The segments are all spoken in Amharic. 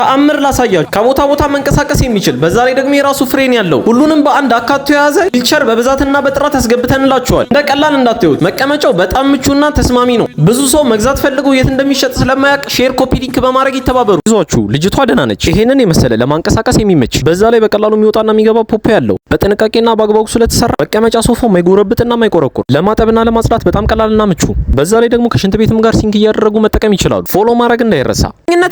ተአምር ላሳያችሁ። ከቦታ ቦታ መንቀሳቀስ የሚችል፣ በዛ ላይ ደግሞ የራሱ ፍሬን ያለው፣ ሁሉንም በአንድ አካቶ የያዘ ዊልቸር በብዛትና በጥራት አስገብተንላችኋል። እንደ ቀላል እንዳታዩት። መቀመጫው በጣም ምቹና ተስማሚ ነው። ብዙ ሰው መግዛት ፈልጎ የት እንደሚሸጥ ስለማያውቅ share፣ copy link በማድረግ ይተባበሩ። ይዟችሁ ልጅቷ ደህና ነች። ይሄንን የመሰለ ለማንቀሳቀስ የሚመች፣ በዛ ላይ በቀላሉ የሚወጣና የሚገባ ፖፖ ያለው፣ በጥንቃቄና በአግባቡ ስለተሰራ መቀመጫ ሶፋው ማይጎረብጥና ማይቆረቁር፣ ለማጠብና ለማጽዳት በጣም ቀላልና ምቹ፣ በዛ ላይ ደግሞ ከሽንት ቤትም ጋር sync እያደረጉ መጠቀም ይችላሉ። Follow ማድረግ እንዳይረሳ።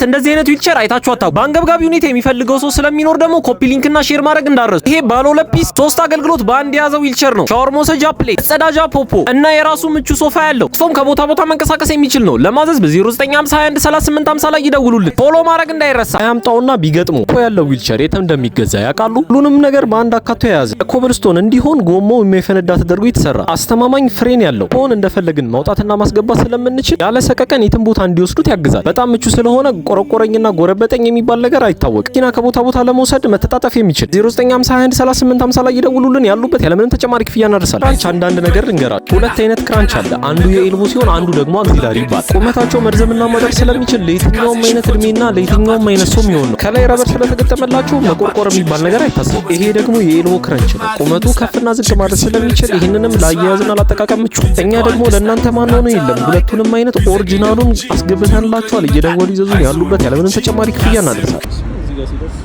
እንደዚህ አይነት ዊልቸር አይታችሁ አታውቁም። በአንገብጋቢ ሁኔታ የሚፈልገው ሰው ስለሚኖር ደግሞ copy link እና share ማድረግ እንዳትረሱ። ይሄ ባለ ሁለት piece ሶስት አገልግሎት በአንድ የያዘ ዊልቸር ነው። ሻወር መውሰጃ plate፣ መጸዳጃ ፖፖ እና የራሱ ምቹ ሶፋ ያለው፣ ፎም ከቦታ ቦታ መንቀሳቀስ የሚችል ነው። ለማዘዝ በ09513850 ላይ ይደውሉልን። Follow ማድረግ እንዳይረሳ። አያምጣውና ቢገጥሙ ያለው ዊልቸር የት እንደሚገዛ ያውቃሉ? ሁሉንም ነገር በአንድ አካቶ የያዘ፣ ኮብልስቶን እንዲሆን ጎማው የማይፈነዳ ተደርጎ የተሰራ፣ አስተማማኝ ፍሬን ያለው ሆን እንደፈለግን ማውጣትና ማስገባት ስለምንችል ያለ ሰቀቀን የትም ቦታ እንዲወስዱት ያግዛል። በጣም ምቹ ስለሆነ ቆረቆረኝና ጎረበጠኝ የሚባል ነገር አይታወቅም። መኪና ከቦታ ቦታ ለመውሰድ መተጣጠፍ የሚችል፣ 09513850 ላይ ይደውሉልን። ያሉበት ያለምንም ተጨማሪ ክፍያ እናደርሳለን። ክራንች አንዳንድ ነገር ልንገራችሁ። ሁለት አይነት ክራንች አለ። አንዱ የ elbow ሲሆን አንዱ ደግሞ auxiliary ይባላል። ቁመታቸው መርዘምና ማጠር ስለሚችል ለየትኛውም አይነት እድሜና ለየትኛውም አይነት ሰው የሚሆን ነው። ከላይ rubber ስለተገጠመላቸው መቆርቆር የሚባል ነገር አይታሰብም። ይሄ ደግሞ የ elbow ክረንች ነው። ቁመቱ ከፍና ዝቅ ማለት ስለሚችል ይህንንም ለአያያዝና ላጠቃቀም ምቹ። እኛ ደግሞ ለእናንተ ማን ሆነ የለም፣ ሁለቱንም አይነት original ኡን አስገብተንላችኋል። እየደወሉ ይዘዙን። ያሉበት ያለምንም ተጨማሪ ክፍያ እናደርሳለን። እዚህ ጋር ሲደርስ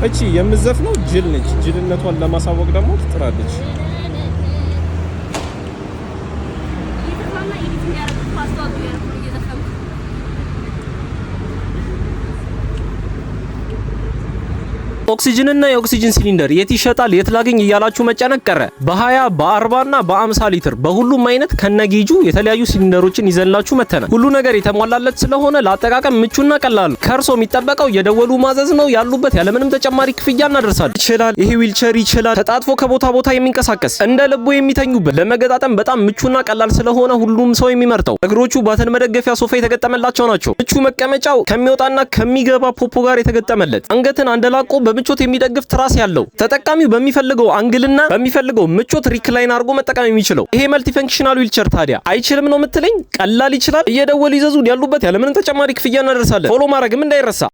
እቺ የምትዘፍነው ጅል ነች። ጅልነቷን ለማሳወቅ ደግሞ ትጥራለች። እየተዝናና edit እንዲያደርጉ አስተዋጽኦ እያደረኩ ነው እየዘፈንኩ። ኦክሲጅንና የኦክሲጅን ሲሊንደር የት ይሸጣል፣ የት ላገኝ እያላችሁ መጨነቅ ቀረ። በ20፣ በ40 እና በ50 ሊትር በሁሉም አይነት ከነጌጁ የተለያዩ ሲሊንደሮችን ይዘንላችሁ መተናል። ሁሉ ነገር የተሟላለት ስለሆነ ለአጠቃቀም ምቹና ቀላል ነው። ከእርሶ የሚጠበቀው እየደወሉ ማዘዝ ነው። ያሉበት ያለምንም ተጨማሪ ክፍያ እናደርሳለን። ይችላል፣ ይሄ ዊልቸር ይችላል። ተጣጥፎ ከቦታ ቦታ የሚንቀሳቀስ፣ እንደ ልቡ የሚተኙበት፣ ለመገጣጠም በጣም ምቹና ቀላል ስለሆነ ሁሉም ሰው የሚመርጠው፣ እግሮቹ button መደገፊያ ሶፋ የተገጠመላቸው ናቸው። ምቹ መቀመጫው ከሚወጣና ከሚገባ ፖፖ ጋር የተገጠመለት፣ አንገትን አንደላቆ በምቾት የሚደግፍ ትራስ ያለው፣ ተጠቃሚው በሚፈልገው angle ና በሚፈልገው ምቾት recline አድርጎ መጠቀም የሚችለው ይሄ multifunctional wheelchair ታዲያ አይችልም ነው የምትለኝ? ቀላል ይችላል። እየደወሉ ይዘዙን። ያሉበት ያለምንም ተጨማሪ ክፍያ እናደርሳለን። Follow ማድረግም እንዳይረሳ።